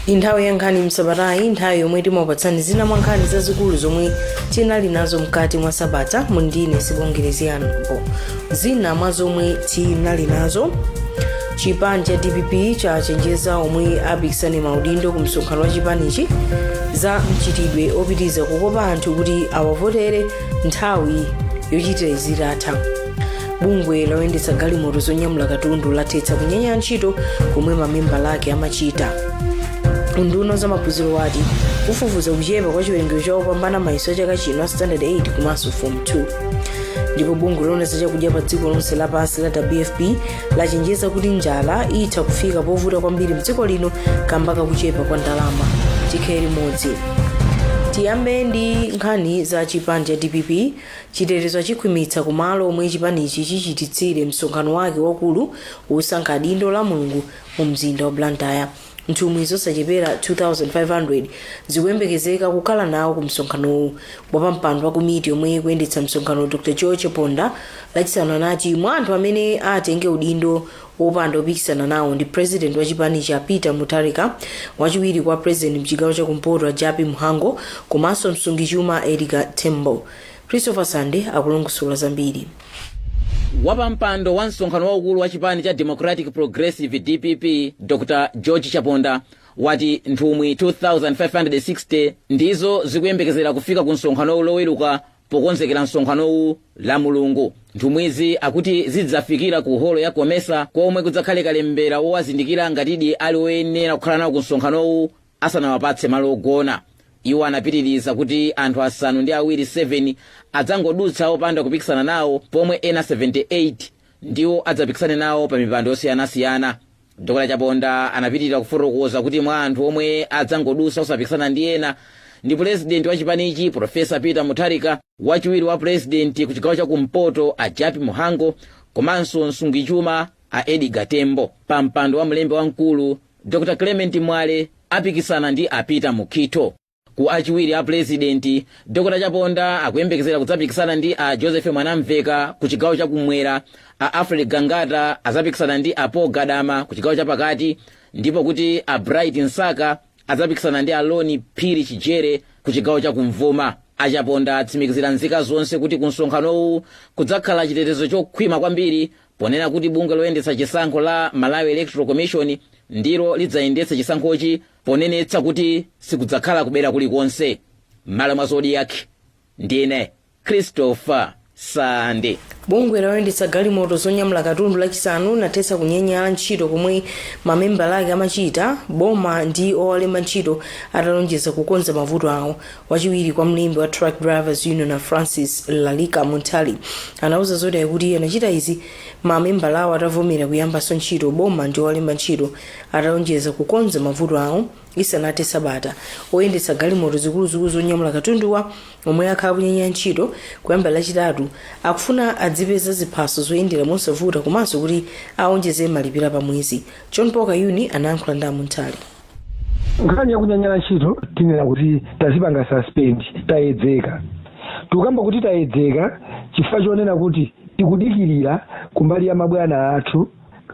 Ndi nthawi ya Nkhani Msabatayi, nthawi yomwe timakupatsani zina mwa nkhani zazikulu zomwe tinali nazo mkati mwa sabata. Mundine Sibongereziyambo. Zina mwa zomwe tinali nazo: chipani cha DPP chachenjeza omwe apikisane maudindo ku msonkhano wa chipanichi za mchitidwe opitiriza kukopa anthu kuti awavotere nthawi yochitira izitatha. Bungwe loyendetsa galimoto zonyamula katundu lathetsa kunyanyala ntchito komwe mamembala ake amachita. Unduna za maphunziro wati kufufuza kuchepa kwa chiwerengero cha opambana mayeso a chaka chino a Standard 8 komanso Form 2. Ndipo bungwe loona za chakudya pa dziko lonse lapansi la WFP lachenjeza kuti njala itha kufika povuta kwambiri mdziko lino kamba kakuchepa kwa ndalama. Tikhale limodzi. Tiyambe ndi nkhani za chipani cha DPP. Chitetezo achikhwimitsa kumalo omwe chipanichi chichititsire msonkhano wake wakulu wosankha adindo la Mulungu mu mzinda wa Blantyre. Nthumwi zosachepera 2500 zikuyembekezeka kukhala nawo ku msonkhanowu. Wapampando wa komiti yomwe ikuyendetsa msonkhano, Dr George Chaponda, Lachisanu anati mwa anthu amene atenge udindo wopanda opikisana nawo ndi President wa chipani cha Peter Mutharika, wachiwiri kwa President mchigawo chakumpoto a Jappie Mhango, komanso msungichuma Edgar Tembo. Christopher Sande akulongosola zambiri. Wapampando wa msonkhano waukulu wa chipani cha Democratic Progressive, DPP, Dr George Chaponda wati nthumwi 2560 ndizo zikuyembekezera kufika ku msonkhanowu Loweruka pokonzekera msonkhanowu la Mulungu. Nthumwizi akuti zidzafikira ku holo ya Comesa komwe kudzakhale kalembera wowazindikira ngatidi ali oyenera kukhala nawo ku msonkhanowu asanawapatse malo ogona. Iwo anapitiriza kuti anthu 7 7 adzangodutsa opanda kupikisana nawo, pomwe ena 78 ndiwo adzapikisane nawo pa mipando yosiyanasiyana. Dr Chaponda anapitirira kufotokoza kuti mwa anthu omwe adzangodutsa osapikisana ndi ena ndi Purezidenti wa chipanichi, Profesa Peter Mutharika, wachiwiri wa Purezidenti ku chigawo chakumpoto a Jappie Mhango, komanso msungichuma a Edgar Tembo. Pa mpando wa mlembi wamkulu, Dr Clement Mwale apikisana ndi a Peter Mukhito. Ku achiwiri a Purezidenti, Dr Chaponda akuyembekezera kudzapikisana ndi a Joseph Mwanamveka ku chigawo chakumwera. A Alfred Gangata azapikisana ndi a Paul Gadama ku chigawo chapakati, ndipo kuti a Bright Msaka adzapikisana ndi a Loni Phiri Chijere ku chigawo chakumvuma. Achaponda atsimikizira nzika zonse kuti ku msonkhanowu kudzakhala chitetezo chokhwima kwambiri, ponena kuti bungwe loyendetsa chisankho la Malawi Electoral Commission ndilo lidzayendetsa chisankhochi, ponenetsa kuti sikudzakhala kubera kulikonse. M'malo mwa Zodiak, ndine Christopher Sande. Bungwe loyendetsa galimoto zonyamula katundu Lachisanu lathetsa kunyanyala ntchito komwe mamembala ake amachita, boma ndi owalemba ntchito atalonjeza kukonza mavuto awo. Wachiwiri kwa mlembi wa Truck Drivers Union, a Francis Lalika Munthali, anauza Zodiak kuti anachita izi mamembala awo atavomera kuyambanso ntchito, boma ndi owalemba ntchito atalonjeza kukonza mavuto awo isanathe sabata. Oyendetsa galimoto zikuluzikulu zonyamula katunduwa, omwe akhala kunyanyala ntchito kuyamba Lachitatu, akufuna adzipeza ziphaso zoyendera mosavuta komanso kuti aonjeze malipiro pa mwezi. John Paul Kayuni anayankhula ndi Amunthali. Nkhani yakunyanyala ntchito, tinena kuti tazipanga suspend, tayedzeka. Tikukamba kuti tayedzeka chifukwa chonena kuti tikudikirira kumbali ya mabwana athu.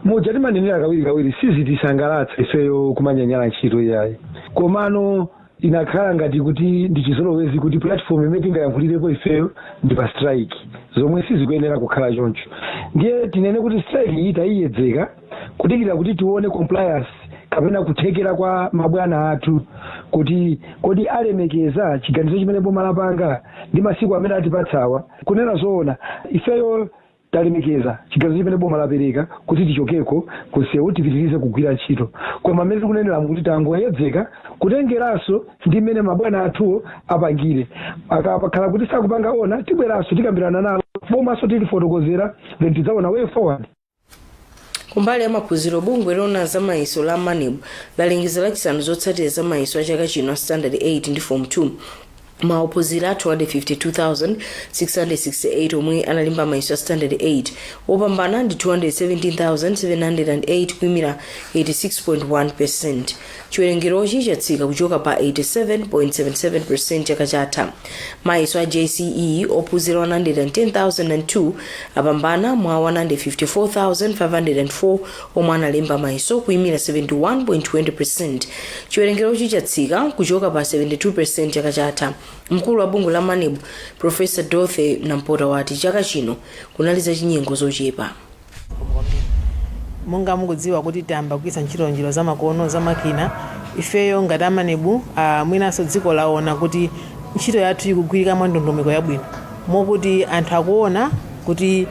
Muja timanenera kawirikawiri, sizitisangalatsa ifeyo kumanyanyala ntchito iyayi, komano inakhala ngati kuti ndi chizolowezi kuti platform imene tingayankhulirepo ifeyo ndi pa strike, zomwe sizikuyenera kukhala choncho. Ndiye tinene kuti strike iyi tayiyedzeka kudikira kuti tione compliance kapena kuthekera kwa mabwana athu, kuti kodi alemekeza chiganizo chimene boma lapanga ndi masiku amene atipatsawa. Kunena zoona, ifeyo talemekeza chiganizo chimene boma lapereka kuti tichokeko kunsewu, tipitirize kugwira ntchito, koma mmene tikunenera kuti tangoyedzeka kutengeranso ndi mmene mabwana athuwo apangire. Akakhala kuti sakupanga honour, tibweranso tikambirana nawo, bomaso tilifotokozera, then tidzaona way forward. Kumbali ya maphunziro, bungwe loona za mayeso la MANEB lalengeza Lachisanu zotsatira za mayeso a chaka chino a Standard 8 ndi Form 2. Maophunzira 252,668 omwe analemba mayeso a Standard 8, wopambana ndi 217,708, kuyimira 86.1. Chiwerengerochi chatsika kuchoka pa 87.77 chaka chatha. Mayeso a JCE, ophunzira 110,002 apambana mwa 154,504 omwe analemba mayeso, kuyimira 71.20. Chiwerengerochi chatsika kuchoka pa 72 chaka chatha. Mkulu wa bungwe la MANEB, Professor Dorothy Nampota, wati chaka chino kunali zachinyengo zochepa. Monga mukudziwa kuti tayamba kugwiritsa ntchito njira zamakono, zamakina, ifeyo ngati a MANEB, mwinanso dziko laona kuti ntchito yathu ikugwirika mwa ndondomeko yabwino, mokuti anthu akuona kuti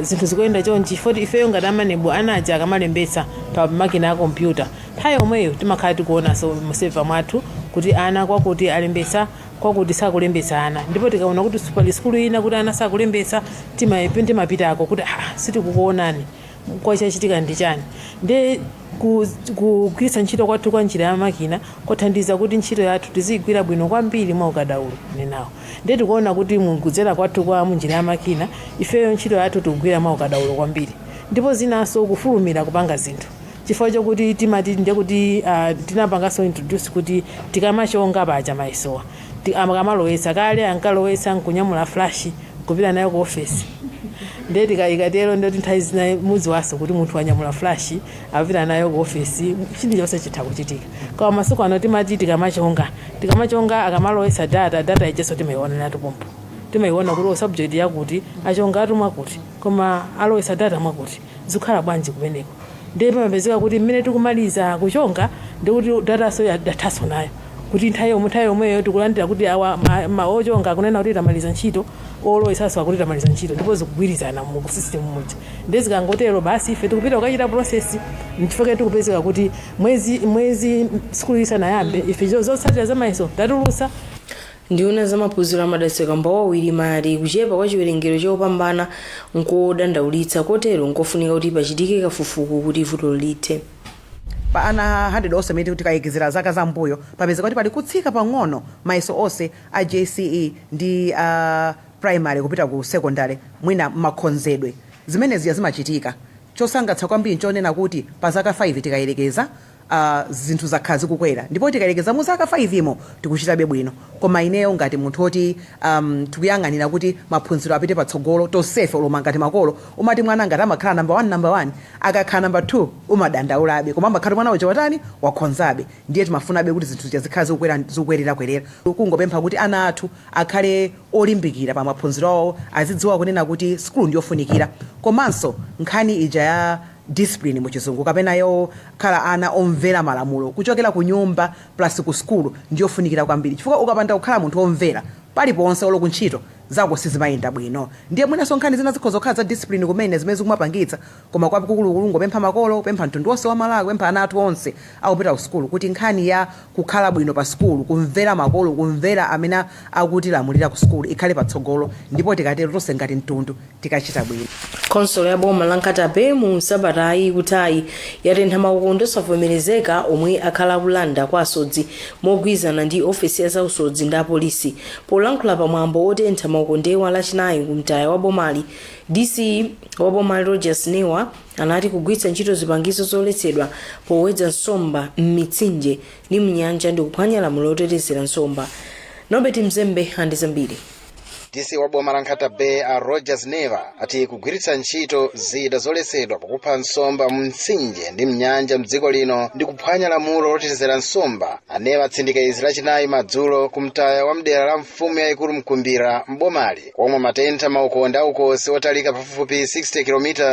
zinthu zikuyenda chonchi. Foti ifeyo ngati a MANEB, anaja akamalembetsa pa makina a kompyuta, nthawi yomweyo timakhala tikuonanso mu server mwathu kuti ana kwakuti alembetsa, kwakuti sakulembetsa ana. Ndipo tikaona kuti pali sukulu ina kuti ana sakulembetsa, timapitako kuti, "Ah, sitikukuonani, kwachachitika ndi chani?" Ndi kugwiritsa ntchito kwathu kwa njira ya makina kwathandiza kuti ntchito yathu tiziyigwira bwino kwambiri mwa ukadaulo nenawo. Ndiye tikuona kuti mukudzera kwathu kwa munjira ya makina, ifeyo ntchito yathu tikugwira mwa ukadaulo kwambiri, ndipo zinanso kufulumira kupanga zinthu, chifukwa chokuti timati ndekuti tinapanganso introduce kuti tikamachonga paja mayesowa, akamalowetsa, kale ankalowetsa nkunyamula flash kupita nayo ku ofesi. Ndiye tikatero, ndoti nthawi zina mudziwanso kuti munthu wanyamula flash apita nayo ku ofesi, chilichonse chitha kuchitika. Koma masiku ano timati tikamachonga, akamalowetsa data, data ichenso timayiona nato pompo. Timayiona kuti subject yakuti achonga atu mwakuti, koma alowetsa data mwakuti, zikukhala bwanji kumeneko? Ndiye pamapezeka kuti mmene tikumaliza kuchonga, ndikuti dataso yadathaso nayo, kuti nthawi yomweyo tikulandira kuti awa ochonga akunena kuti tamaliza ntchito, olowetsanso akuti tamaliza ntchito, ndipo zikugwirizana mu system muja. Ndiye zikangotero, basi, ife tikupita kukachita process. Nchifukwa tikupezeka kuti mwezi sukulu isanayambe, ife zotsatira zamayeso tatulutsa. Nduna zamaphunziro a Madalitso Kambauwa Wirima ati kuchepa kwa chiwerengero chopambana nkodandaulitsa, kotero nkofunika kuti pachitike kafukufuku kuti vuto lithe. Pa ana 100 onse amene tikayekezera zaka zambuyo, papezeka kuti pali kutsika pang'ono mayeso onse a JCE ndi primary kupita ku secondary, mwina makhonzedwe, zimene ziya zimachitika. Chosangalatsa kwambiri nchonena kuti pa zaka 5 tikayerekeza, zinthu zakhala zikukwera, ndipo tikayerekeza mu zaka 5 imo tikuchitabe bwino. Koma ineyo ngati munthu woti tikuyang'anira kuti maphunziro apite patsogolo tonsefe, oloma ngati makolo, umati mwana ngati amakhala number 1, number 1, akakhala number 2 umadandaulabe, koma amakhala mwana uja watani, wakhonzabe. Ndiye timafunabe kuti zinthu zija zikhala zikukwera, zikukwerera-kwerera. Kungopempha kuti ana athu akhale olimbikira pa maphunziro awo, azidziwa kunena kuti sukulu ndiyofunikira, komanso nkhani ija ya discipline muchizungu, kapena yokhala ana omvera malamulo kuchokera ku nyumba plus ku sukulu, ndiyofunikira kwambiri, chifukwa ukapanda kukhala munthu omvera paliponse, olo kuntchito zako sizimayenda bwino. Ndiye mwinanso nkhani zina zikhoza kukhala za discipline kumene zimene zikumapangitsa. Koma kwakukulukulu ngopempha makolo, kupempha mtundu wonse wa Malawi, kupempha ana athu onse akupita ku sukulu, kuti nkhani ya kukhala bwino pa sukulu, kumvera makolo, kumvera amene akutilamulira ku sukulu ikhale patsogolo, ndipo tikatero tonse ngati mtundu tikachita bwino. Khonsolo ya boma la Nkhata Bay mu sabatayi kutayi yatentha maukonde osavomerezeka omwe akhala akulanda kwa asodzi mogwirizana ndi ofesi ya zausodzi ndi apolisi. Polankhula pamwambo otentha maukondewa Lachinayi kumtaya wa bomali, DC wa bomali Rogers Newa anati kugwiritsa ntchito zipangizo zoletsedwa powedza nsomba m'mitsinje ndi mnyanja ndi kuphwanya lamulo lotetezera nsomba. Norbert Mzembe andi zambiri. DC wa boma la Nkhata Bay a Rogers Neva ati kugwiritsa ntchito zida zoletsedwa pokupha nsomba mu mtsinje ndi mnyanja mdziko lino ndi kuphwanya lamulo lotetezera nsomba. Aneva atsindika izi Lachinayi madzulo kumtaya wa mdera la mfumu yayikulu Mkumbira mbomali, komwe matentha maukonde aukosi otalika pafupifupi 60 km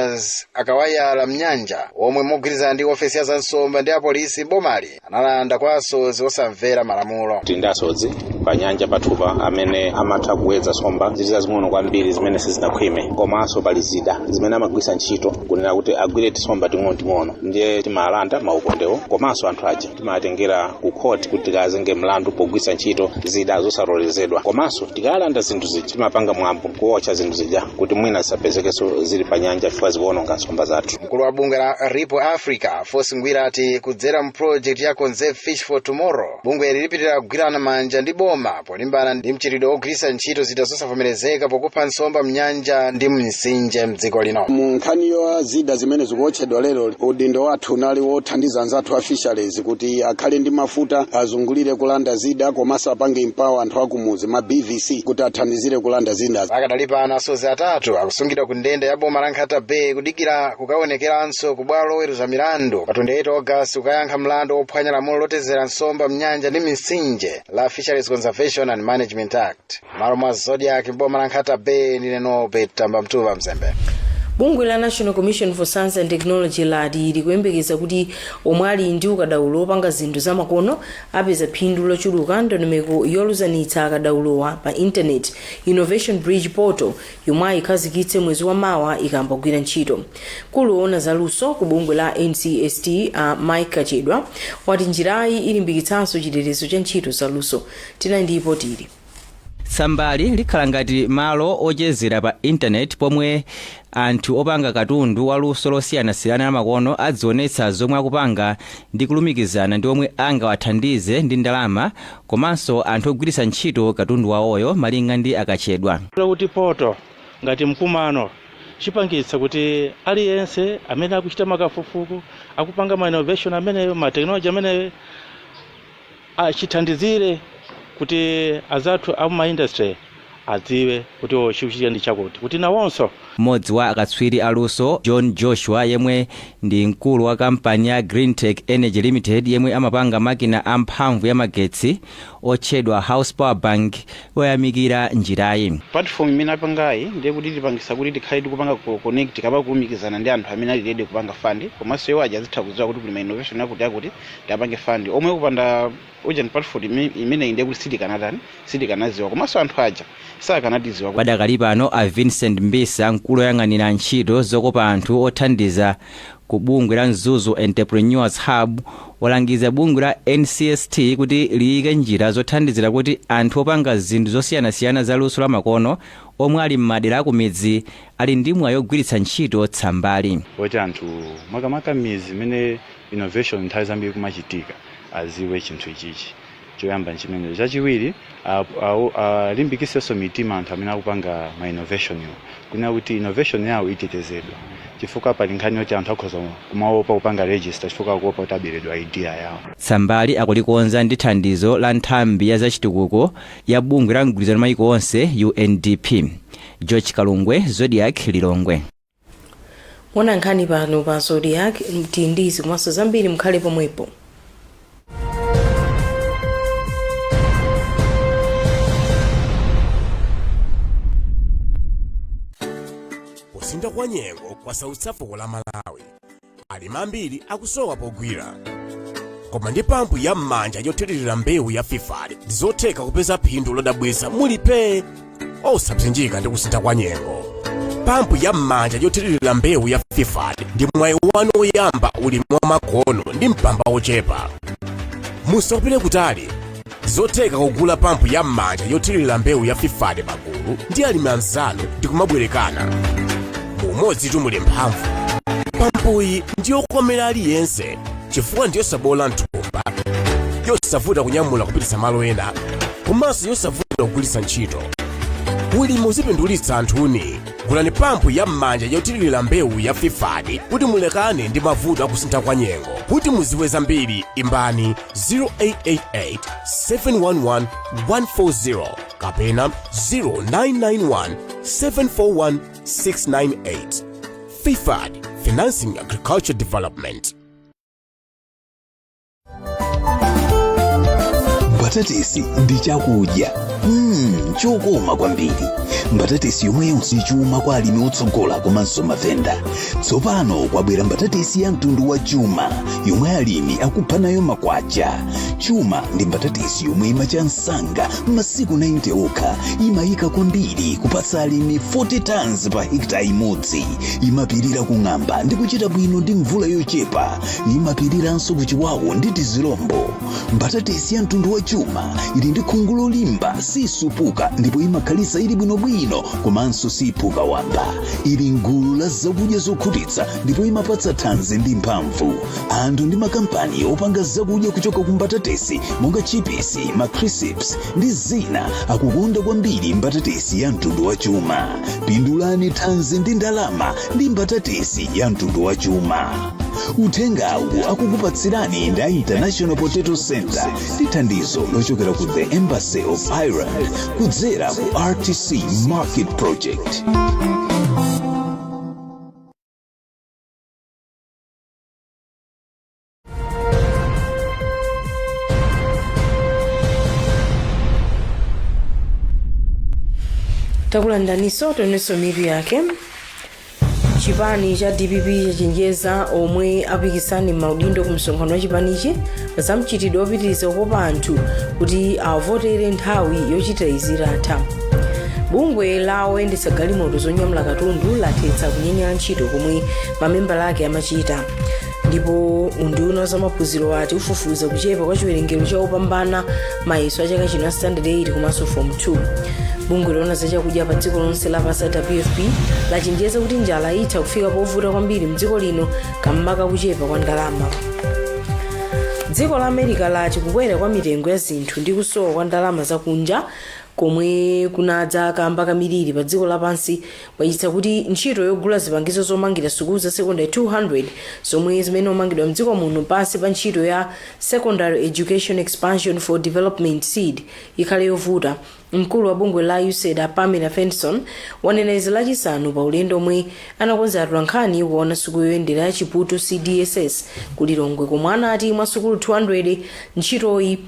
akawayala mnyanja, omwe mogwirizana ndi ofesi ya zansomba ndi apolisi mbomali analanda kwa asodzi osamvera malamulo. Tili ndi asodzi pa nyanja pathupa amene amatha kuwedza nsomba zili zazing'ono kwambiri zimene sizinakhwime, komanso pali zida zimene amagwiritsa ntchito kunena kuti agwire tisomba ting'onoting'ono, ndiye timalanda maukondewo. Komanso anthu aja timatengera ku court kuti tikazenge mlandu pogwiritsa ntchito zida zosalolezedwa. Komanso tikalanda zinthu zija, timapanga mwambo kuwotcha zinthu zija kuti mwina zisapezekenso zili pa nyanja, chifukwa zikuononga nsomba zathu. Mkulu wa bungwe la Ripple Africa, Fosi Ngwira, ati kudzera mu project ya Conserve Fish for Tomorrow, bungwe lilipitirira kugwirana manja ndi boma polimbana ndi mchitidwe wogwiritsa ntchito zida zosavomerezeka pokupha nsomba mnyanja ndi mmitsinje mdziko lino. Mu nkhani ya zida zimene zikuotchedwa lero, udindo wathu unali wothandiza anzathu a fisheries kuti akhale ndi mafuta, azungulire kulanda zida, komanso apange empower anthu akumuzi, ma BVC, kuti athandizire kulanda zida. Pakadali pano, asodzi atatu akusungidwa ku ndende ya boma la Nkhata Bay kudikira kukaonekeranso ku bwalo loweruza milandu pa 28 August kukayankha mlandu wophwanya lamulo lotetezera nsomba mnyanja ndi mitsinje la Fisheries Conservation and Management Act. Malo mwa Zodiak, boma la Nkhata Bay, ndine Norbert Tamba Mtuva Mzembe. Bungwe la National Commission for Science and Technology lati likuyembekeza kuti omwe ali ndi ukadaulo opanga zinthu zamakono apeza phindu lochuluka ndondomeko yoluzanitsa akadaulowa pa intaneti, Innovation Bridge Portal, yomwe ayikhazikitse mwezi wa mawa ikamba kugwira ntchito. Mkulu woona zaluso ku bungwe la NCST, Mike Kachedwa, wati njirayi ilimbikitsanso chitetezo cha ntchito zaluso. Tina ndipo tili Tsambali likhala ngati malo ochezera pa intaneti pomwe anthu opanga katundu waluso losiyanasiyana lamakono adzionetsa zomwe akupanga ndi kulumikizana ndi omwe angawathandize ndi ndalama komanso anthu ogwiritsa ntchito katundu wawoyo, malinga ndi Akachedwa. Kuti portal ngati mkumano chipangitsa kuti aliyense amene akuchita makafukufuku, akupanga ma innovation ameneyo, ma technology ameneyo, achithandizire kuti azathu amu industry adziwe kuti o chikuchitika ndi chakuti, kuti nawonso Mmodzi wa akatswiri aluso, John Joshua, yemwe ndi mkulu wa kampani ya Greentech Energy Limited, yemwe amapanga makina amphamvu ya magetsi otchedwa House Power Bank, wayamikira njirayi. Platform imene apangayi ndiye kuti tipangisa kuti tikhale tikupanga connect kapena kulumikizana ndi anthu amene ali ready kupanga fund, komanso iwo aja azitha kudziwa kuti kuli ma innovation akuti akuti tiapange fund, omwe kupanda urgent platform imeneyi ndiye kuti sitikanatani, sitikanaziwa, komanso anthu aja sakanatiziwa. Padakali pano, a Vincent Mbisa, mkulu woyang'anira ntchito zokopa anthu othandiza ku bungwe la Mzuzu Entrepreneurs Hub, walangiza bungwe la NCST kuti liyike njira zothandizira kuti anthu opanga zinthu zosiyanasiyana za luso lamakono omwe ali m'madera akumidzi ali ndi mwayi ogwiritsa ntchito tsambali. Oti anthu, makamaka m'midzi imene innovation nthawi zambiri kumachitika, aziwe chinthu ichichi. Choyamba nchimenecho. Chachiwiri, alimbikisenso mitima anthu amene akupanga ma innovation iwo, kunena kuti innovation yawo itetezedwa, chifukwa pali nkhani yoti anthu akhoza kumaopa kupanga register chifukwa akuopa kuti aberedwa idea yawo. Tsambali akulikonza ndi thandizo la nthambi ya zachitukuko ya bungwe la mgwirizano mayiko onse, UNDP. George Kalungwe, Zodiak, Lilongwe. Mona nkhani pano pa Zodiak tindizi komanso zambiri, mukhale pomwepo. Kusintha kwa nyengo kwasautsa fuko la Malawi. Alimi ambiri akusowa pogwira, koma ndi pampu ya m'manja yothirira mbewu ya Fifad ndizotheka kupeza phindu lodabwitsa mulipe osapsinjika ndi kusintha kwa nyengo. Pampu ya m'manja yothirira mbewu ya Fifad ndi mwayi wanu woyamba ulimi wa makono ndi mpamba wochepa. Musapite kutali, zotheka kugula pampu ya m'manja yothirira mbewu ya Fifad pagulu ndi alimi anzanu ndi kumabwerekana. Mumodzi muli mphamvu. Pampuyi ndiyokomera aliyense chifukwa ndiyosabola mthumba, yosavuta kunyamula kupititsa malo ena, komanso yosavuta kugwiritsa ntchito. Ulimi uzipindulitsa anthuni. Gulani pampu ya m'manja yothirira mbewu ya Fifad kuti mulekane ndi mavuto akusintha kwa nyengo. Kuti muziwe zambiri, imbani 0888 711 140 kapena 0991 741 698. Fifad, financing agriculture development. Mbatatesi ndi chakudya. Chokoma kwambiri. Mbatatesi yomweyonso chuma kwa alimi otsogola komanso mavenda. Tsopano kwabwera mbatatesi ya mtundu wa Chuma yomwe alimi akupha nayo makwacha. Chuma ndi mbatatesi yomwe imacha msanga m'masiku 90 okha, imayika kwambiri kupatsa alimi 40 tons pa hekta imodzi, imapirira kung'amba ndi kuchita bwino ndi mvula yochepa, imapiriranso kuchiwawu ndi tizilombo. Mbatatesi ya mtundu wa Chuma ili ndi khungu lolimba, sisupuka ndipo imakhalisa ili bwinobwino komanso siphuka wamba. Ili mgulu la zakudya zokhutitsa ndipo imapatsa thanzi ndi mphamvu. Anthu ndi makampani opanga zakudya kuchoka ku mbatatesi monga chipisi, macrisps ndi zina akukonda kwambiri mbatatesi ya mtundu wa Chuma. Pindulani thanzi ndi ndalama ndi mbatatesi ya mtundu wa Chuma. Uthengawu akukupatsirani ndi a International Potato Center ndi thandizo lochokera ku the Embassy of Ireland kudzera ku RTC Market Project. Takulandaninso. Tionenso mitu yake. Chipani cha DPP chachenjeza omwe apikisani maudindo ku msonkhano wa chipanichi za mchitidwe wopitiriza kukopa anthu kuti avotere nthawi yochita izi itatha. Bungwe la oyendetsa galimoto zonyamula katundu lathetsa kunyanyala ntchito komwe mamembala ake amachita. Ndipo unduna wa zamaphunziro wati ufufuza kuchepa kwa chiwerengero cha opambana mayeso a chaka chino a Standard 8 komanso Form 2. Bungwe loona zachakudya pa dziko lonse lapansi WFP lachenjeza kuti njala itha kufika povuta kwambiri mdziko lino kamba kakuchepa kwa ndalama. Dziko la America lati kukwera kwa mitengo ya zinthu ndi kusowa kwa ndalama zakunja komwe kunadza kamba ka miliri pa dziko lapansi kwachititsa kuti ntchito yogula zipangizo zomangira sukulu za sekondari 200 zomwe zimene zimangidwa mdziko muno pansi pa ntchito ya Secondary Education Expansion for Development, SEED, ikhale yovuta. Mkulu wa bungwe la USAID a Pamela Fenson wanena izi Lachisanu pa ulendo omwe anakonza atolankhani kuona sukulu yoyendera ya Chiputu CDSS ku Lilongwe, komwe anati mwa sukulu 200 ntchitoyi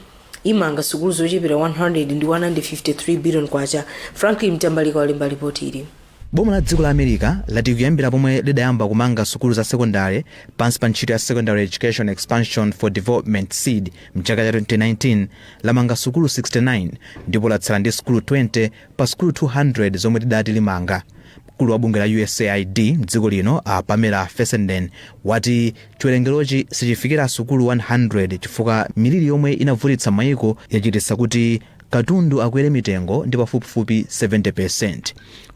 imanga sukulu zochepera 100 ndi 153 billion kwacha. Franklin Mtambalika walemba ripoti ili. Boma la dziko la America lati kuyambira pomwe lidayamba kumanga sukulu za sekondari pansi pa ntchito ya Secondary Education Expansion for Development, SEED, mchaka cha 2019, lamanga sukulu 69 ndipo latsala ndi sukulu 20 pa sukulu 200 zomwe lidati limanga. Mkulu wa bungwe la USAID mdziko lino a Pamela Fessenden wati chiwerengerochi sichifikira sukulu 100 chifukwa miliri yomwe inavutitsa mayiko yachititsa kuti katundu akwere mitengo ndi pafupifupi 70%.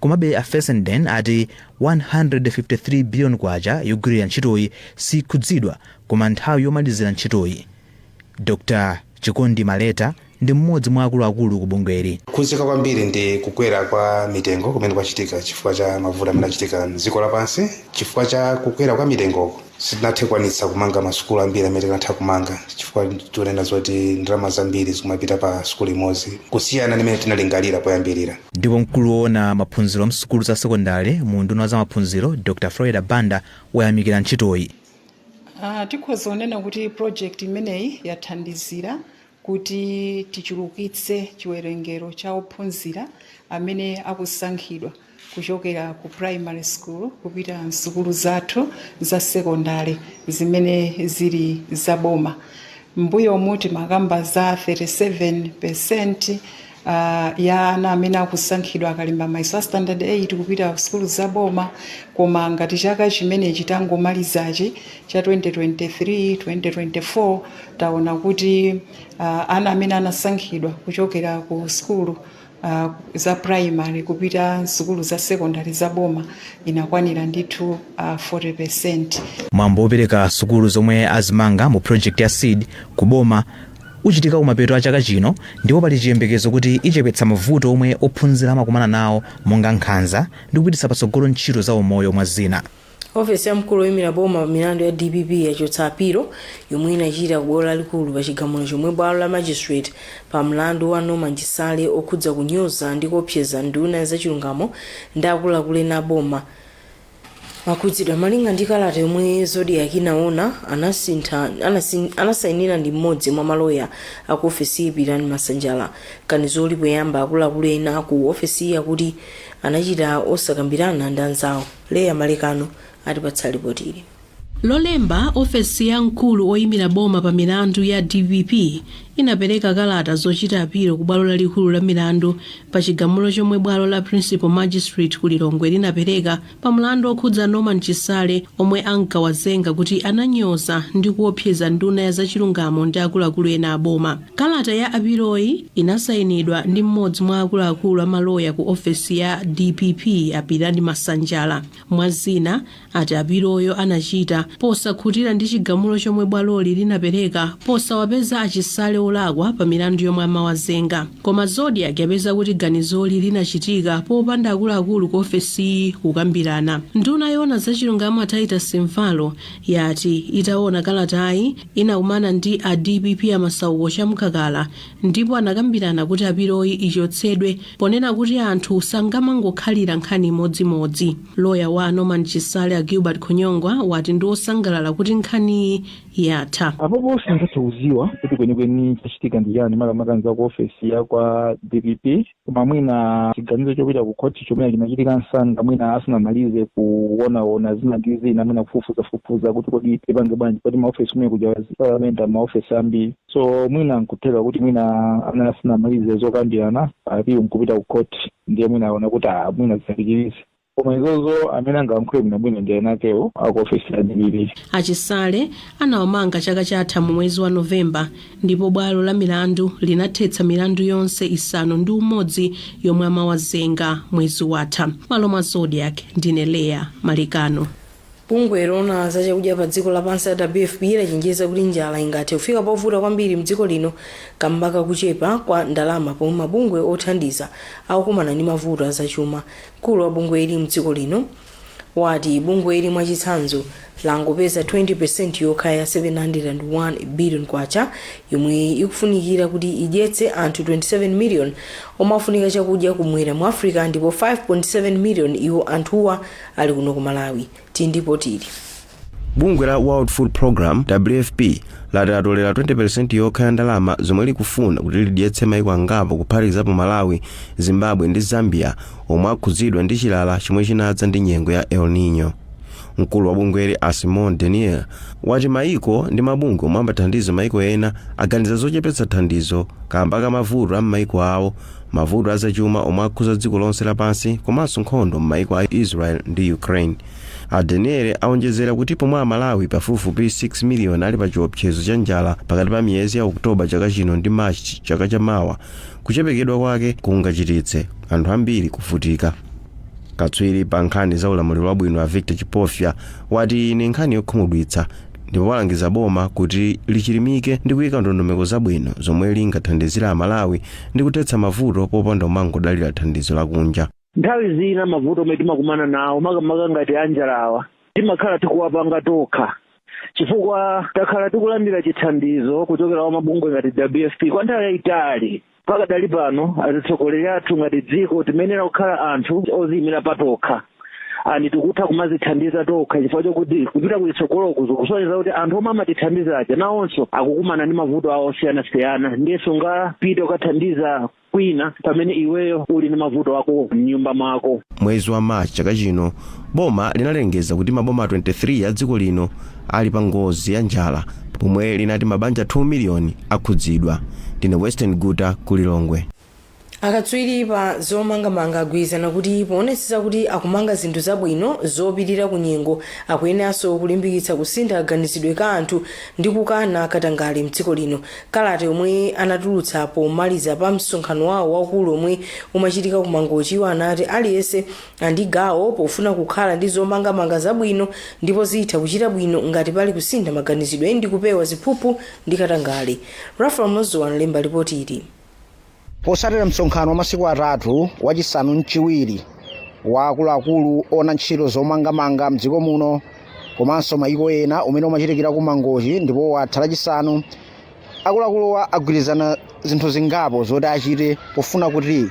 Komabe a Fessenden ati 153 billion kwacha yogwirira ntchitoyi sikhudzidwa koma nthawi yomalizira ntchitoyi. Dr Chikondi Maleta ndi mmodzi mwa akuluakulu ku bungweli. Kukhudzika kwambiri ndi kukwera kwa mitengo kumene kwachitika chifukwa cha mavuto amene achitika mdziko lapansi. Chifukwa cha kukwera kwa mitengoko, sitinathe kukwanitsa kumanga masukulu ambiri amene tikanatha kumanga, chifukwa tionena zoti ndalama zambiri zikumapita pa sukulu imodzi kusiyana ndi mmene tinalingalira poyambirira. Ndipo mkulu woona maphunziro msukulu za sekondari mu unduna wa zamaphunziro Dr Florida Banda wayamikira ntchitoyi. Tikhoza kunena kuti project imeneyi yathandizira kuti tichulukitse chiwerengero cha ophunzira amene akusankhidwa kuchokera ku primary school kupita msukulu zathu za sekondari zimene zili zaboma. Mbuyomu timakamba za 37% ya ana amene akusankhidwa akalemba mayeso a Standard 8 kupita ku sukulu zaboma, koma ngati chaka chimenechi tangomalizachi cha 2023 2024 taona kuti ana amene anasankhidwa kuchokera ku sukulu za primary kupita sukulu za secondary za boma inakwanira ndithu 40%. Mwambo wopereka sukulu zomwe azimanga mu project ya SEED ku boma uchitika kumapeto a chaka chino, ndipo pali chiyembekezo kuti ichepetsa mavuto omwe ophunzira amakumana nawo monga nkhanza ndi kupititsa patsogolo ntchito za umoyo, mwa zina. Ofesi ya mkulu woyimira boma pa milandu ya DPP yachotsa apilo yomwe inachita ku bwalo lalikulu pa chigamulo chomwe bwalo la magistrate pa mlandu wa Norman Chisale okhudza kunyoza ndi kuopseza nduna ya zachilungamo ndi akuluakulu ena a boma. Akhudzidwa malinga ndi kalata yomwe Zodiak inaona, anasayinira ndi mmodzi mwa maloya aku ofesi, Pirani Masanjala. Kanizoli poyamba akuluakulu ena ku ofesi akuti anachita osakambirana ndi anzawo. Leya Malekano atipatsa ripoti ili. Lolemba, ofesi ya mkulu oyimira boma pa milandu ya DPP inapereka kalata zochita apilo ku bwalo lalikulu la milandu pa chigamulo chomwe bwalo la Principal Magistrate ku Lilongwe linapereka pa mlandu okhudza Norman Chisale, omwe ankawazenga kuti ananyoza ndi kuopseza nduna ya zachilungamo ndi akuluakulu ena aboma. Kalata ya apiloyi inasayinidwa ndi mmodzi mwa akuluakulu amaloya ku ofesi ya DPP, Apirani Masanjala. Mwazina, ati apiloyo anachita posakhutira ndi chigamulo chomwe bwaloli linapereka posawapeza aChisale olakwa pa milandu yomwe amawazenga. Koma Zodiak yapeza kuti ganizoli linachitika popanda akuluakulu ku ofesiyi kukambirana. Nduna yoona zachilungamo, Titus Mvalo, yati itaona kalatayi inakumana ndi a DPP aMasauko Chamkakala ndipo anakambirana kuti apiloyi ichotsedwe, ponena kuti anthu sangamangokhalira nkhani imodzimodzi. Loya wa Norman Chisale, a Gilbert Khonyongwa, wati ndi osangalala kuti nkhaniyi yatha. Apopo singathe kuziwa kuti kwenikweni chachitika ndi chani, makamaka nza ku ofesi ya kwa DPP, koma mwina chiganizo chopita ku khoti chomwe chinachitika msanga, mwina asanamalize kuonaona zina ndi zina, mwina kufufuzafufuza kuti kodi tipange bwanji, kodi maofesi kumene kuja parliament, maofesi ambiri, so mwina nkutheka kuti mwina ana asanamalize zokambirana, apilo nkupita ku khoti, ndiye mwina aona kuti ah, mwina zisapitirize. Koma izozo amene angayankhule bwinobwino ndi enakewo aku ofesi ya DPP. Achisale anawamanga chaka chatha mu mwezi wa Novemba, ndipo bwalo la milandu linathetsa milandu yonse 6 yomwe amawazenga mwezi watha. Malo mwa Zodiak, ndine Leya Malekano. Bungwe loona zachakudya pa dziko lapansi la WFP lachenjeza kuti njala ingathe kufika povuta kwambiri mdziko lino kamba kakuchepa kwa ndalama, pomwe mabungwe othandiza akukumana ndi mavuto azachuma. Mkulu wa bungweli mdziko lino wati bungweli mwachitsanzo langopeza 20% yokha ya 701 billion kwacha yomwe ikufunikira kuti idyetse anthu 27 million omwe afunika chakudya kumwera mu Africa, ndipo 5.7 million iwo anthuwa ali kuno ku Malawi. Tindipo tili. Bungwe la World Food Program, WFP, lati latolera 20% yokha ya ndalama zomwe likufuna kuti lidyetse maiko angapo, kuphatikizapo Malawi, Zimbabwe ndi Zambia, omwe akhudzidwa ndi chilala chomwe chinadza ndi nyengo ya El Nino. Mkulu wa bungweli, a Simon Daniel, wati maiko ndi mabungwe omwe amathandiza maiko ena aganiza zochepetsa thandizo kamba ka mavuto a m'maiko awo, mavuto azachuma omwe akhuza dziko lonse lapansi, komanso nkhondo m'maiko a Israel ndi Ukraine. A Daniel awonjezera kuti pomwe Amalawi pafupifupi 6 miliyoni ali pa chiopsezo cha njala pakati pa miyezi ya Oktoba chaka chino ndi Machi chaka chamawa, kuchepekedwa kwake kungachititse anthu ambiri kuvutika. Katswiri pa nkhani za ulamuliro wabwino, a Victor Chipofya, wati ni nkhani yokhumudwitsa ndipo walangiza boma kuti lichilimike ndi kuyika ndondomeko zabwino zomwe lingathandizira Amalawi ndi kuthetsa mavuto popanda kumangodalira thandizo lakunja. Nthawi zina mavuto omwe timakumana nawo, makamaka ngati anjalawa, timakhala tikuwapanga tokha, chifukwa takhala tikulandira chithandizo kuchokera kwa mabungwe ngati WFP kwa nthawi yayitali. Pakadali pano, atitsogoleri athu, ngati dziko timayenera kukhala anthu oziyimira patokha ani tikutha kumazithandiza tokha, chifukwa chokuti kupita kuchitsogoloku zikusonyeza kuti anthu omwe amatithandiza aja nawonso akukumana ndi mavuto awo osiyanasiyana, ndiye sungapite ukathandiza kwina pamene iweyo uli ndi mavuto ako mnyumba mwako. Mwezi wa Machi chaka chino, boma linalengeza kuti maboma 23 a dziko lino ali pa ngozi ya njala, pomwe linati mabanja 2 miliyoni akhudzidwa. Ndine Western Guta, ku Lilongwe. Akatswiri pa zomangamanga agwirizana kuti poonetsetsa kuti akumanga zinthu zabwino zopirira ku nyengo, akuyeneranso kulimbikitsa kusintha kaganizidwe ka anthu ndi kukana katangale mdziko lino. Kalata yomwe anatulutsa pomaliza pa msonkhano wawo waukulu omwe umachitika ku Mangochi, iwo anati aliyense andi gawo pofuna kukhala ndi zomangamanga zabwino, ndipo zitha kuchita bwino ngati pali kusintha maganizidwe ndi kupewa ziphuphu ndi katangale. Rafael Mozo analemba ripoti ili. Posatira msonkhano wa masiku 3 wachisanu mchiwiri wa akuluakulu ona ntchito zomangamanga mdziko muno komanso mayiko ena, umene umachitikira ku Mangochi ndipo watha Lachisanu, akuluakuluwa agwirizana zinthu zingapo zoti achite pofuna kuti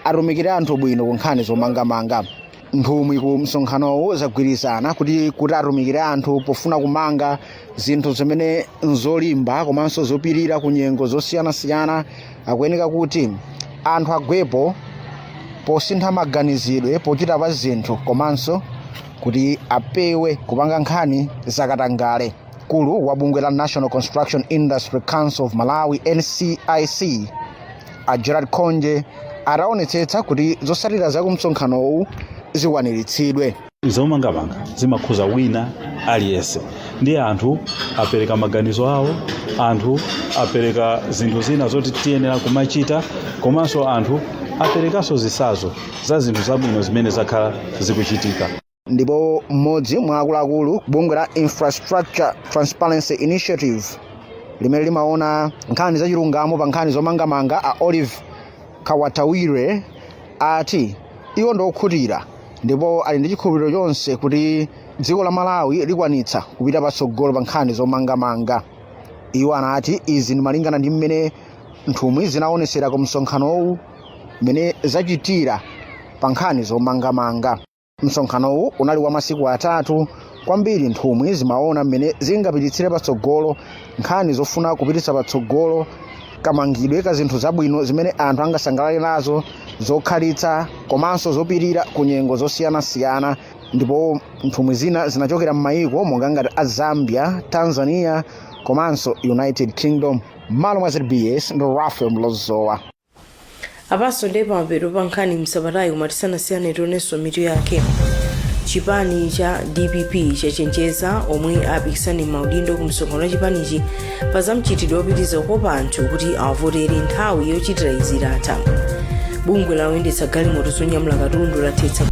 atumikire anthu bwino ku nkhani zomangamanga. Nthumwi ku msonkhanowu zagwirizana kuti atumikire anthu pofuna kumanga zinthu zimene nzolimba komanso zopirira ku nyengo zosiyanasiyana. Akuyeneka kuti anthu agwepo posintha maganizidwe pochita pa zinthu komanso kuti apewe kupanga nkhani zakatangale. Mkulu wa bungwe la National Construction Industry Council of Malawi, NCIC, a Gerard Khonje, ataonetsetsa kuti zotsatira za kumsonkhanowu zikwaniritsidwe. Zomangamanga zimakhuza wina aliyense, ndiye anthu apereka maganizo awo, anthu apereka zinthu zina zoti tiyenera kumachita, komanso anthu aperekanso zitsanzo za zinthu zabwino zimene zakhala zikuchitika. Ndipo mmodzi mwa akuluakulu bungwe la Infrastructure Transparency Initiative limene limaona nkhani zachilungamo pa nkhani zomangamanga, a Olive Kawatawire, ati iwo ndiokhutira ndipo ali ndi chikhulupiriro chonse kuti dziko la Malawi likwanitsa kupita patsogolo pa nkhani zomangamanga. Iwo anati izi ndi malingana ndi mmene nthumwi zinaonesera ku msonkhanowu mmene zachitira pa nkhani zomangamanga. Msonkhanowu unali wa masiku 3. Kwambiri nthumwi zimaona mmene zingapititsire patsogolo nkhani zofuna kupititsa patsogolo kamangidwe ka zinthu zabwino zimene anthu angasangalale nazo, zokhalitsa komanso zopirira ku nyengo zosiyanasiyana. Ndipo nthumwi zina zinachokera m'mayiko monga ngati a Zambia, Tanzania komanso United Kingdom. M'malo mwa ZBS ndi Rafael Mlozowa. Apanso ndiye pamapeto pa nkhani msabatayi, koma tisanasiyane tionenso mitu yake. Chipani cha DPP chachenjeza omwe apikisane maudindo ku msonkhano wa chipanichi pa za mchitidwe wopitiriza kukopa anthu kuti awavotere nthawi yochitira izi itatha. Bungwe la oyendetsa galimoto zonyamula katundu lathetsa